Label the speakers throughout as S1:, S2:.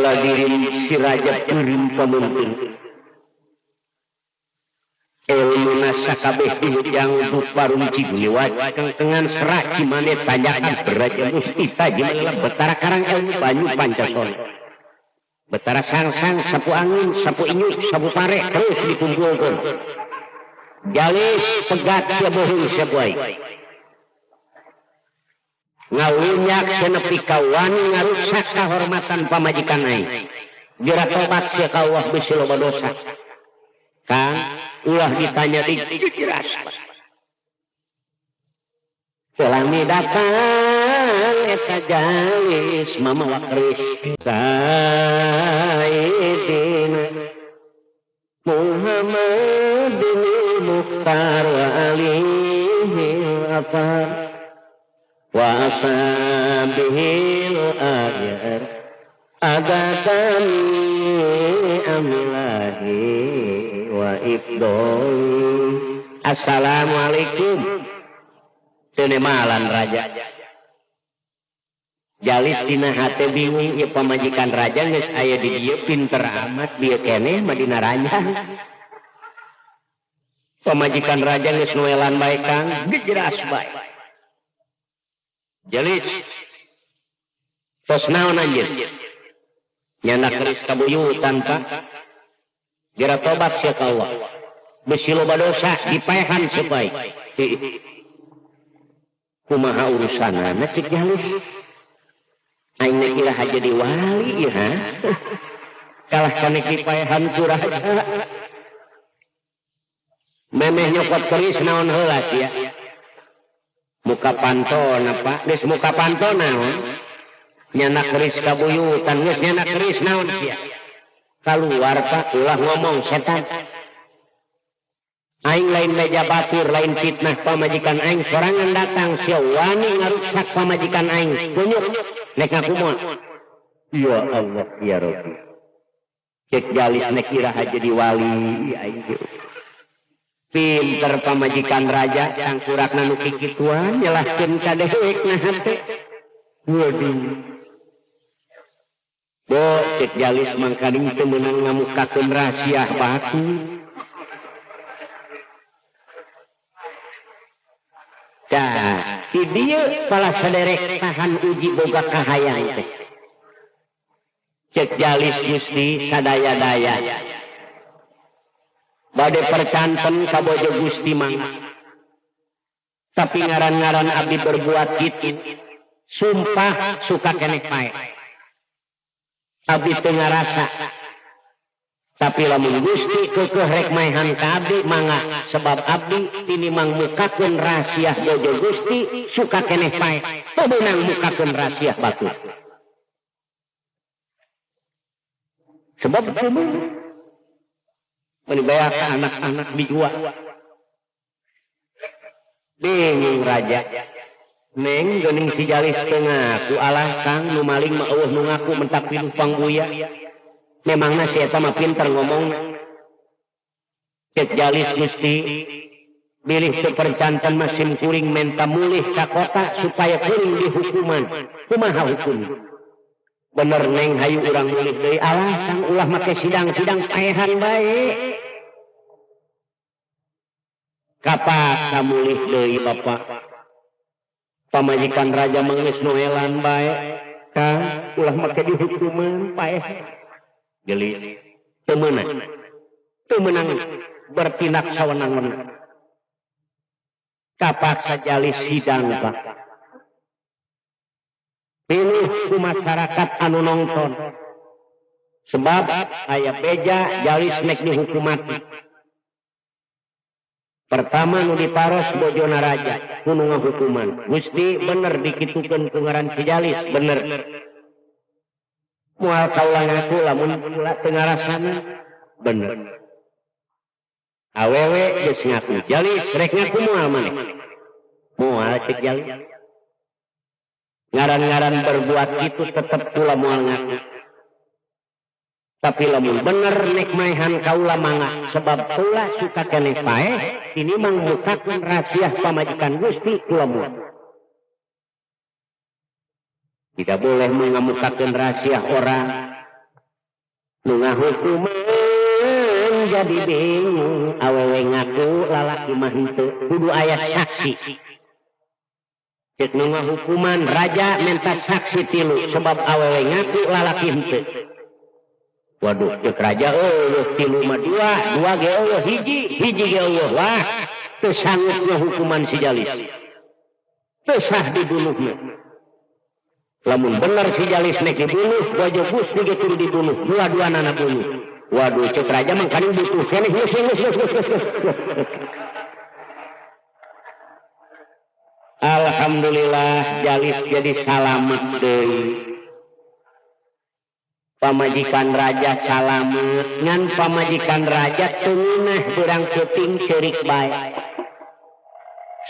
S1: Bala diri si raja kirim pemimpin ilmu sakabeh dihujang parung Ciguliwat kengkengan serak Cimande tanjakan beraja musti Jimanela Betara Karang ilmu banyu Pancasona Betara sang-sang sapu angin sapu inyu sapu pare terus dikumpulkan Jalis pegat sia bohong sia buai ngawinyak senepi kawan ngarusak kahormatan pamajikan aing jera tobat sia ka Allah bisi loba dosa. Kang ulah ditanya di jelas. Selami datang eta Jalis mamawa keris Sayyidina Muhammad bin Mukhtar wa alihi afar wa ashabihil ahyar adatan amilahi wa ifdoli. Assalamualaikum. Teu malan raja. Jalis dina hate bingung, ieu pamajikan raja geus aya di dieu, pinter amat dieu keneh mah dina ranjang. Pamajikan raja geus noelan bae, Kang, gejeras bae. Jalis tos naon anjeun? Nyandak keris kabuyutan, Pak. Geura tobat sia ka Allah, bisi loba dosa, dipaehan supaya. Kumaha urusanana, cek Jalis, aing kira jadi wali ya kalah kanek dipaehan ku raja. Memeh nyokot keris, naon heula sia? Muka pantona, Pak. Geus muka panto, naon? Nyandak keris kabuyutan. Geus nyandak keris, naon sia? Keluar, Pak. Ulah ngomong setan. Aing lain meja batur, lain fitnah pamajikan aing sorangan datang. Sia wani ngarusak pamajikan aing, tunjuk nek ngaku moal. Ya Allah ya Rabbi, cek Jalis, nek iraha jadi wali aing? Pinter pamajikan raja, tangkurakna nu kikituan nyelahkeun ka dewekna hate. Waduh, bo, cek Jalis, mangkaning teu meunang ngamukakeun rahasia batur. Tah, di dieu pala saderek tahan uji boga kahayang teh. Cek Jalis, Gusti sadaya-daya. Bade percanten ka bojo Gusti mangga. Tapi ngaran-ngaran abdi berbuat kitu, sumpah suka keneh paeh. Abdi teu ngarasa. Tapi lamun Gusti keukeuh rek maehan ka abdi mangga, sebab abdi tinimang mukakeun rahasia bojo Gusti suka keneh paeh. Teu meunang mukakeun rahasia batur. Sebab teu meunang. Meuni beak ka anak-anak dijual. Bingung raja. Neng, geuning si Jalis teu ngaku. Alah, Kang, nu maling mah euweuh nu ngaku, mentak pinuh pangbuya. Memangna si eta mah pinter ngomongna. Cek Jalis, Gusti, bilih teu percanten mah sim kuring menta mulih ka kota supaya kuring dihukuman. Kumaha hukum? Bener, Neng, hayu urang mulih deui. Alah, Kang, ulah make sidang-sidang, paehan bae. Kapaksa mulih deui, Bapak. Pamajikan raja mah geus noelan bae. Kang, ulah make dihukuman, paeh. Geli teu meunang. Teu meunang bertindak sawenang-wenang. Kapaksa Jalis sidang, Pak. Pinuh ku masyarakat anu nonton. Sebab aya beja Jalis nek dihukum mati. Pertama nu ditaros bojona raja, kudu ngahukuman. Gusti, bener dikitukeun ku ngaran si Jalis, bener. Moal kaula ngaku lamun kula teu ngarasana, bener. Awewe geus ngaku, Jalis rek ngaku moal maneh? Moal, cek Jalis. Ngaran-ngaran berbuat itu tetep kula moal ngaku. Tapi lamun bener nek maehan kaula mangga, sebab kula suka keneh paeh tinimang mukakeun rahasia pamajikan Gusti kula moal. Tidak boleh mengemukakan rahasia orang. Nu ngahukuman jadi bingung, awewe ngaku, lalaki mah henteu, kudu aya saksi. Cek nu ngahukuman, raja minta saksi tilu sebab awewe ngaku, lalaki henteu. Waduh, cek raja, euweuh tilu mah, dua dua ge euweuh, hiji hiji ge euweuh. Wah, teu sanggup ngahukuman si Jalis, teu sah dibunuhna. Lamun bener si Jalis nek dibunuh, bojo Gusti ge kudu dibunuh, dua-duanana bunuh. Waduh, cek raja, mangkaning butuh keneh, geus geus geus geus geus. Alhamdulillah, Jalis jadi salamet deui. Pamajikan raja salamet, ngan pamajikan raja teu ngeunah beurang peuting ceurik bae.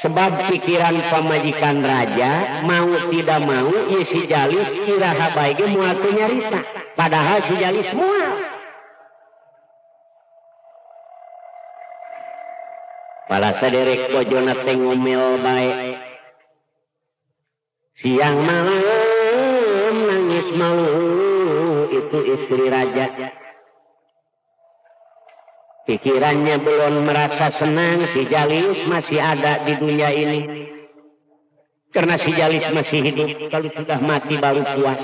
S1: Sebab pikiran pamajikan raja, mau tidak mau ieu si Jalis iraha bae ge moal teu nyarita, padahal si Jalis moal. Pala saderek bojona teh ngomel bae. Siang malam nangis malu itu istri raja. Pikirannya belum merasa senang si Jalis masih ada di dunia ini. Karena si Jalis masih hidup, kalau sudah mati baru puas.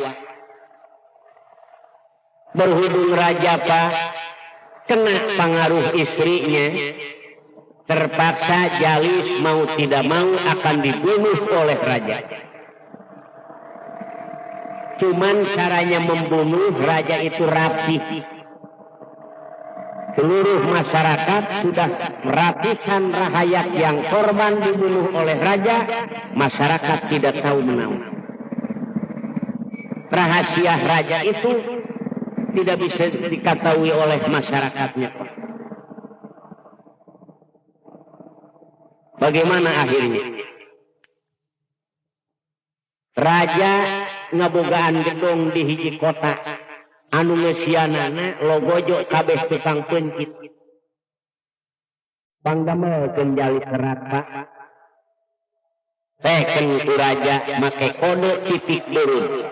S1: Berhubung raja, Pak, kena pengaruh istrinya, terpaksa Jalis mau tidak mau akan dibunuh oleh raja. Cuman caranya membunuh raja itu rapi. Seluruh masyarakat sudah ratusan rakyat yang korban dibunuh oleh raja, masyarakat tidak tahu menahu. Rahasia raja itu tidak bisa diketahui oleh masyarakatnya. Bagaimana akhirnya? Raja ngabogaan gedong di hiji kota, anu ngeusianana logojo kabeh tukang pencit. Pangdamelkeun Jalis serat, Pak. Teken ku raja make kode titik beureum.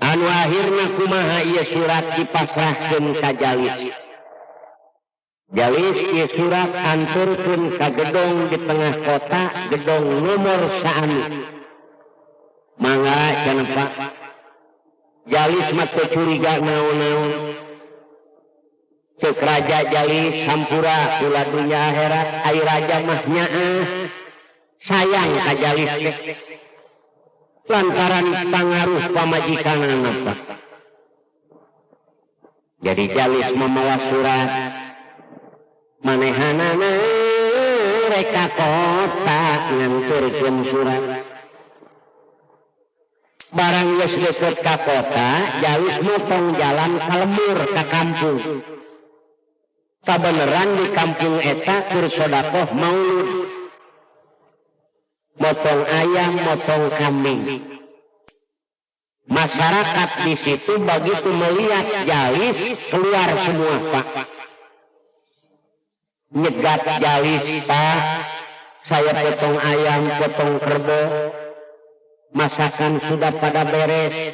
S1: Anu akhirna kumaha ieu surat dipasrahkeun ka Jalis. Jalis ieu surat anturkeun ka gedong di tengah kota, gedong nomor saanu. Mangga cenah, Pak. Jalis mah teu curiga naon-naon. Ceuk raja Jalis hampura kula dunya akhirat, ai raja mah nyaah. Sayang ka Jalis teh. Lantaran pangaruh pamajikanana, Pak. Jadi Jalis mamawa surat manehanana rek ka kota nganturkeun surat. Barang geus deukeut ka kota, Jalis motong jalan ka lembur ka kampung. Kabeneran di kampung eta keur sodakoh maulud. Motong ayam, motong kambing. Masyarakat di situ begitu melihat Jalis keluar semua, Pak. Nyegat Jalis, Pak. Saya potong ayam, potong kerbau. Masakan sudah pada beres.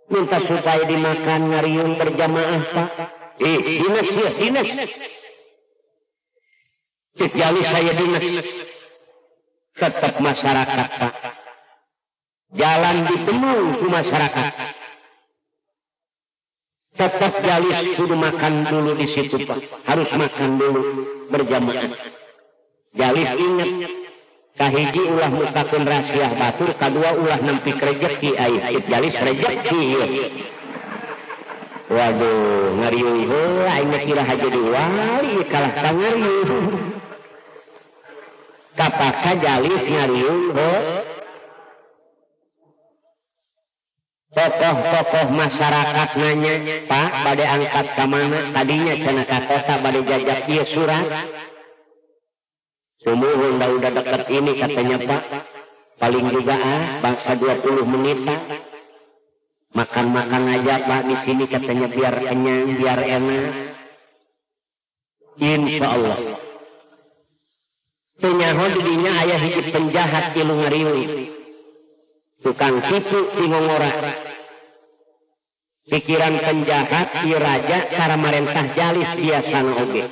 S1: Minta supaya dimakan ngariung berjamaah, Pak. Dinas ya, dinas. Cek Jalis saya dinas. Tetap masyarakat, Pak. Jalan ditemu ku masyarakat. Tetap Jalis kudu makan dulu di situ, Pak. Harus makan dulu berjamaah. Jalis ingat, kahiji ulah mukakeun rahasia batur, kadua ulah nempik rejeki ai. Cek Jalis rejeki ieu. Waduh, ngariung heula aing mah kira jadi wali kalah ka ngariung. Kapaksa Jalis ngariung heuh. Tokoh-tokoh masyarakat nanya, Pak, bade angkat ka mana? Tadinya cenah ka kota bade jajak ieu surat. Sumuhun dah udah deket ini katanya, Pak. Paling juga bangsa 20 menit, Pak. Makan-makan aja, Pak, di sini katanya biar kenyang, biar enak. Insya Allah. Teu nyaho di dinya aya hiji penjahat tilu ngariung. Tukang tipu di ngongora. Pikiran penjahat ieu raja cara marentah Jalis biasana oge.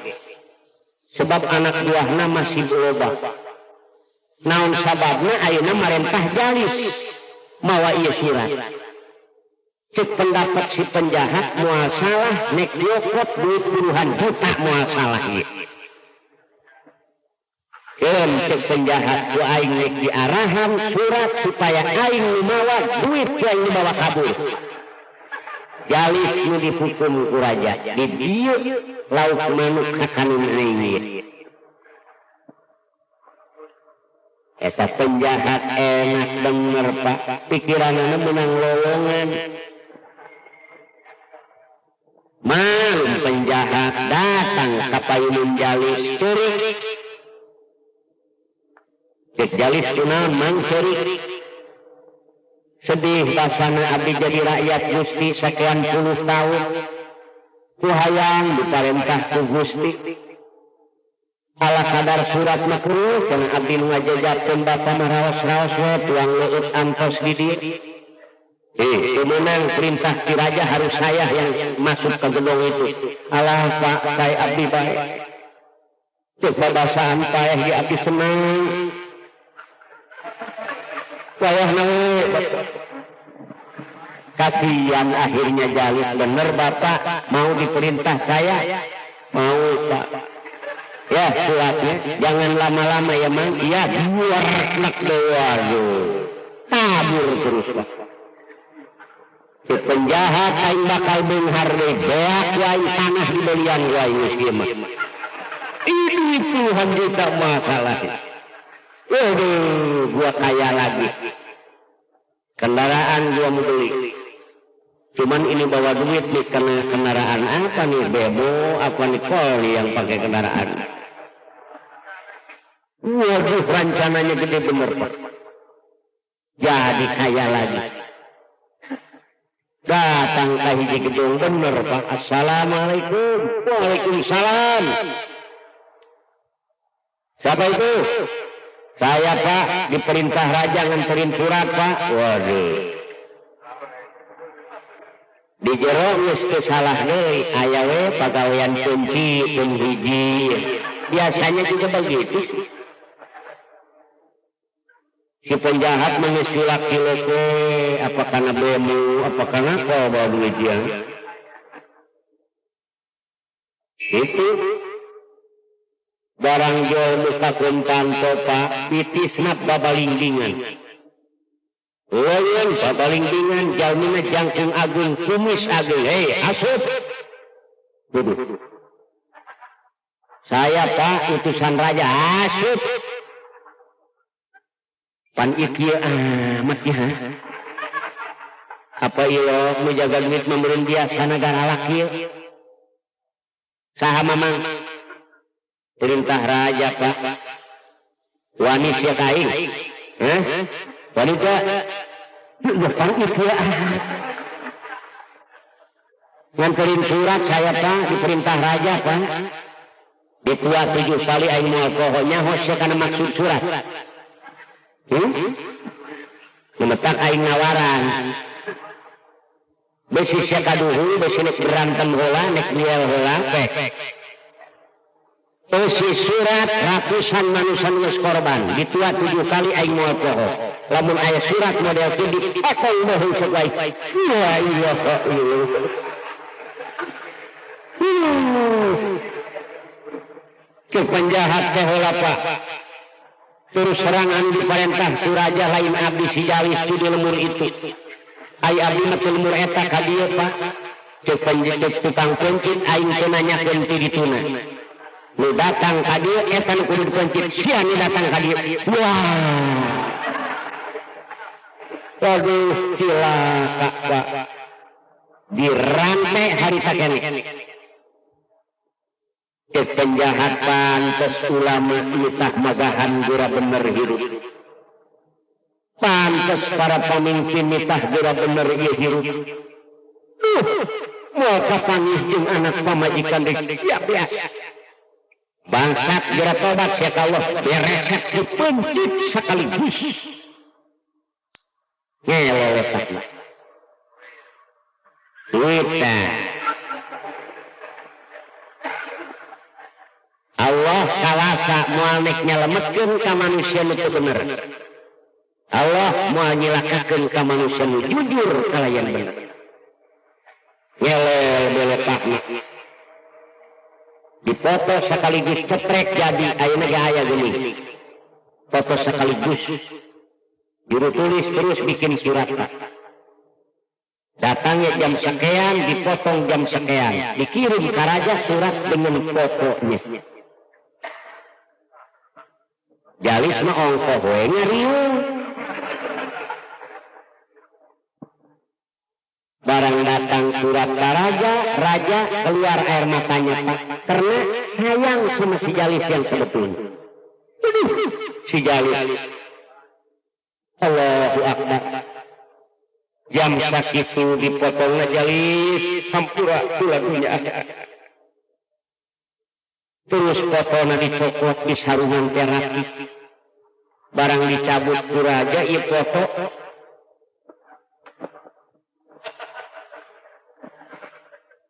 S1: Sebab anak buahna masih loba. Naon sababna ayeuna marentah Jalis mawa ieu surat. Cek pendapat si penjahat moal salah nek diokot duit puluhan juta moal salah ieu. Keun cek penjahat ku aing nek diarahan surat supaya aing nu mawa duit ku aing dibawa kabur. Jalis nu dihukum ku raja di dieu lauk manuk hakanun aing ieu. Eta penjahat enak bener Pak, pikiranana menang lowongan. Malum penjahat datang ka payunun Jalis ceurik. Cek Jalis kunaon mang ceurik. Sedih basana abdi jadi rakyat Gusti sakian puluh tahun. Ku hayang diparentah ku Gusti. Ala kadar surat mah kuruh cenah abdi nu ngajejakeun bapa mah raos-raos we tuang leueut antos di dieu. Eh, teu meunang perintah ki raja harus saya yang masuk ke gedong itu. Alah Pak, sae abdi bae. Cek babasaan paeh ge abdi senang. Wayahna we. Kasihan akhirnya Jalis bener bapak mau diperintah saya mau Pak. Ya suratnya jangan lama-lama ya mang. Iya buarnak waduh. Tabur terus Pak. Si penjahat aing bakal beunghar deui beak ku aing tanah dibelian ku aing geus kieu mah. Ini puluhan juta masalah. Waduh, gua kaya lagi. Kendaraan gua mau beli. Cuman ini bawa duit nih karena kendaraan apa nih bemo apa nih kol nih yang pakai kendaraan. Waduh, rencananya gede bener Pak. Jadi kaya lagi. Datang ke hiji gedung bener Pak. Assalamualaikum. Waalaikumsalam. Siapa itu? Saya Pak, diperintah raja nganterin surat Pak. Waduh. Di jero geus teu salah deui, aya we pagawean kunci pun hiji. Biasanya juga begitu. Si penjahat mengesulak kilo apa karena bemo, apa karena apa bawa duit dia. Itu barang jual muka kuntan topa pitisna babalingdingan. Leungeun babalingdingan jalmina jangkung agung kumis agung. Hei asup. Duduk. Saya Pak utusan raja asup. Pan ieu amat ya. Apa ieu menjaga duit memerin biasa negara laki. Saha mamang? Perintah raja Pak. Wani sia ka aing. Hah? Wani teh? Ya pan ieu amat. Nganterin surat saya Pak diperintah raja Pak. Ditua 7 kali aing moal poho nyaho sia kana maksud surat. Memetak aing ngawaran. Besi sia kaduhu, besi nek berantem heula, nek niel heula, pek. Besi surat ratusan manusia geus korban, ditua 7 kali aing moal poho. Lamun aya surat model kieu dipotong bahu sok wae. La ilaha illallah. Cek penjahat teh heula Pak. Terus serangan diperintah ku raja lain abdi si Jalis ku di lemur itu. Ai abdi mah teu lemur eta ka dieu Pak. Cek penjejet tukang pencit aing teu nanyakeun ti dituna. Nu datang ka dieu eta nu kudu dipencit sia nu datang ka dieu. Wah. Waduh cilaka Pak. Dirantai harita keneh. Cek penjahat pantes ulama nitah magahan gura bener hirup. Pantes para pemimpin nitah gura bener ieu hirup. Moal kapanggih jeung anak pamajikan deui siap ya. Bangsat gera tobat sia ka Allah beresek dipencit sekaligus. Ngelewetah mah. Duit. Allah kawasa moal nek nyalametkeun ka manusia nu teu bener. Allah moal nyilakakeun ka manusia nu jujur kalayan bener. Nyelel beletakna. Dipoto sekaligus cetrek jadi ayeuna ge aya geuning. Foto sekaligus. Juru tulis terus bikin surat. Datangnya jam sekian, dipotong jam sekian, dikirim ke raja surat dengan fotonya. Jalis mah ongkoh we ngariung. Barang datang surat ke raja, raja keluar air matanya Pak, karena sayang sama si Jalis yang sebetulnya. Aduh, si Jalis. Allahu Akbar. Jam sakitu dipotongna Jalis, hampura kula dunya. Terus fotona dicokot di sarungan perak. Barang dicabut ku raja ieu foto.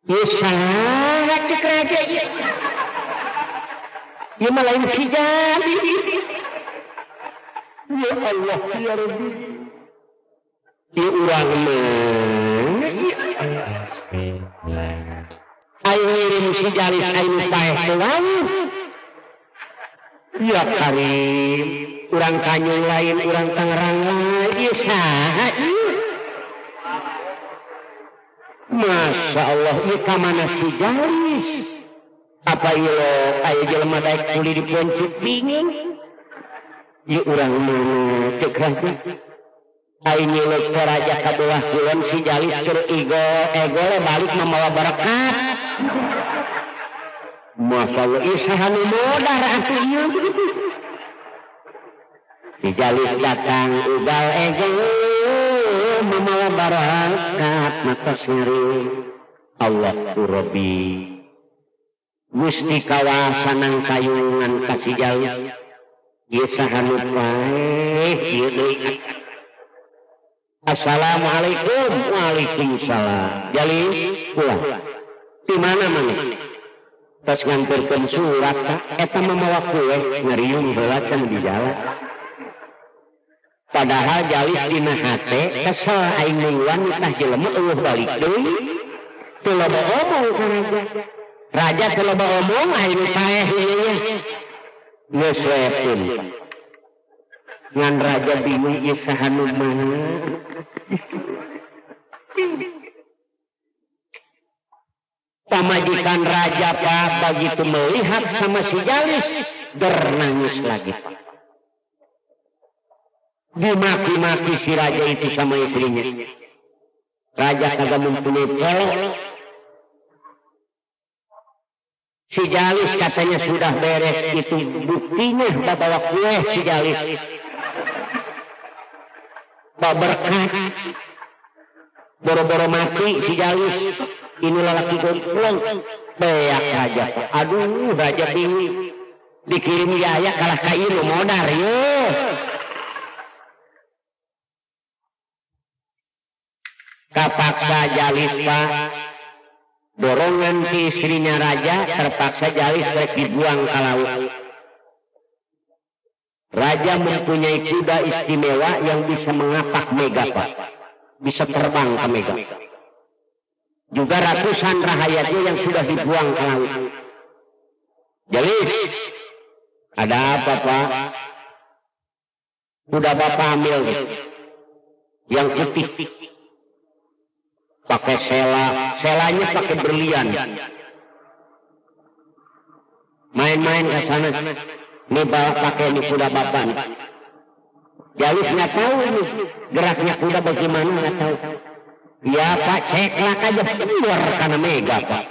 S1: Ieu saha cek raja ieu? Ieu mah lain si Jalis. Ya Allah ya Rabbi. Ieu urang mah
S2: ASB Land.
S1: Ayo ngirim si Jalis ayo paeh teu wawuh. Ya Karim, urang Kanyung lain, urang Tangerang lain, ieu saha ieu? Masya Allah, ieu ka mana si Jalis? Apa ieu lo aya jelema daek kuli di poncuk bingung? Ieu urang mana cek raja? Ayo nyeluk ke raja ka belah kulon si Jalis keur ego ego balik membawa berkat. Masya Allah, ieu saha nu modar atuh ieu? Si Jalis datang ugal ego membawa berkat matos ngeri. Allahu Rabbi. Gusti kawasanang kayungan ka si Jalis. Ieu saha nu paeh ieu deui. Assalamualaikum. Waalaikumsalam. Jalis pulang. Di mana mana? Tos nganterkeun surat ka eta mah mawa kue ngariung heula kan di jalan. Padahal Jalis dina hate kesel aing nungguan tah jelema eueuh balik deui. Teu loba omong ka raja. Raja teu loba omong aing paeh ieu nya. Geus we pun. Ngan raja bingung ieu saha nu mana. Pamajikan raja Pak begitu melihat sama si Jalis bernangis lagi Pak. Dimaki-maki si raja itu sama istrinya. Raja kagak mempunyai polok. Si Jalis katanya sudah beres itu buktinya bawa kue si Jalis. Baberkat. Boro-boro mati si Jalis. Ini lelaki gomplong. Beak raja. Aduh raja bingung. Dikirim yaya kalah ka ieu modar yo. Kapaksa Jalis Pak. Dorongan si istrinya raja terpaksa Jalis rek dibuang ke laut. Raja mempunyai kuda istimewa yang bisa mengapak mega Pak. Bisa terbang ke mega. Juga ratusan rahayatnya yang sudah dibuang ke laut. Jalis, ada apa Pak? Kuda Bapak ambil nih. Yang putih. Pakai sela, selanya pakai berlian. Main-main ke sana. Ini bawa pakai ini kuda bapak nih. Jalis nggak tahu ini geraknya kuda bagaimana nggak tahu. Ya Pak, ceklak aja keluar karena mega Pak.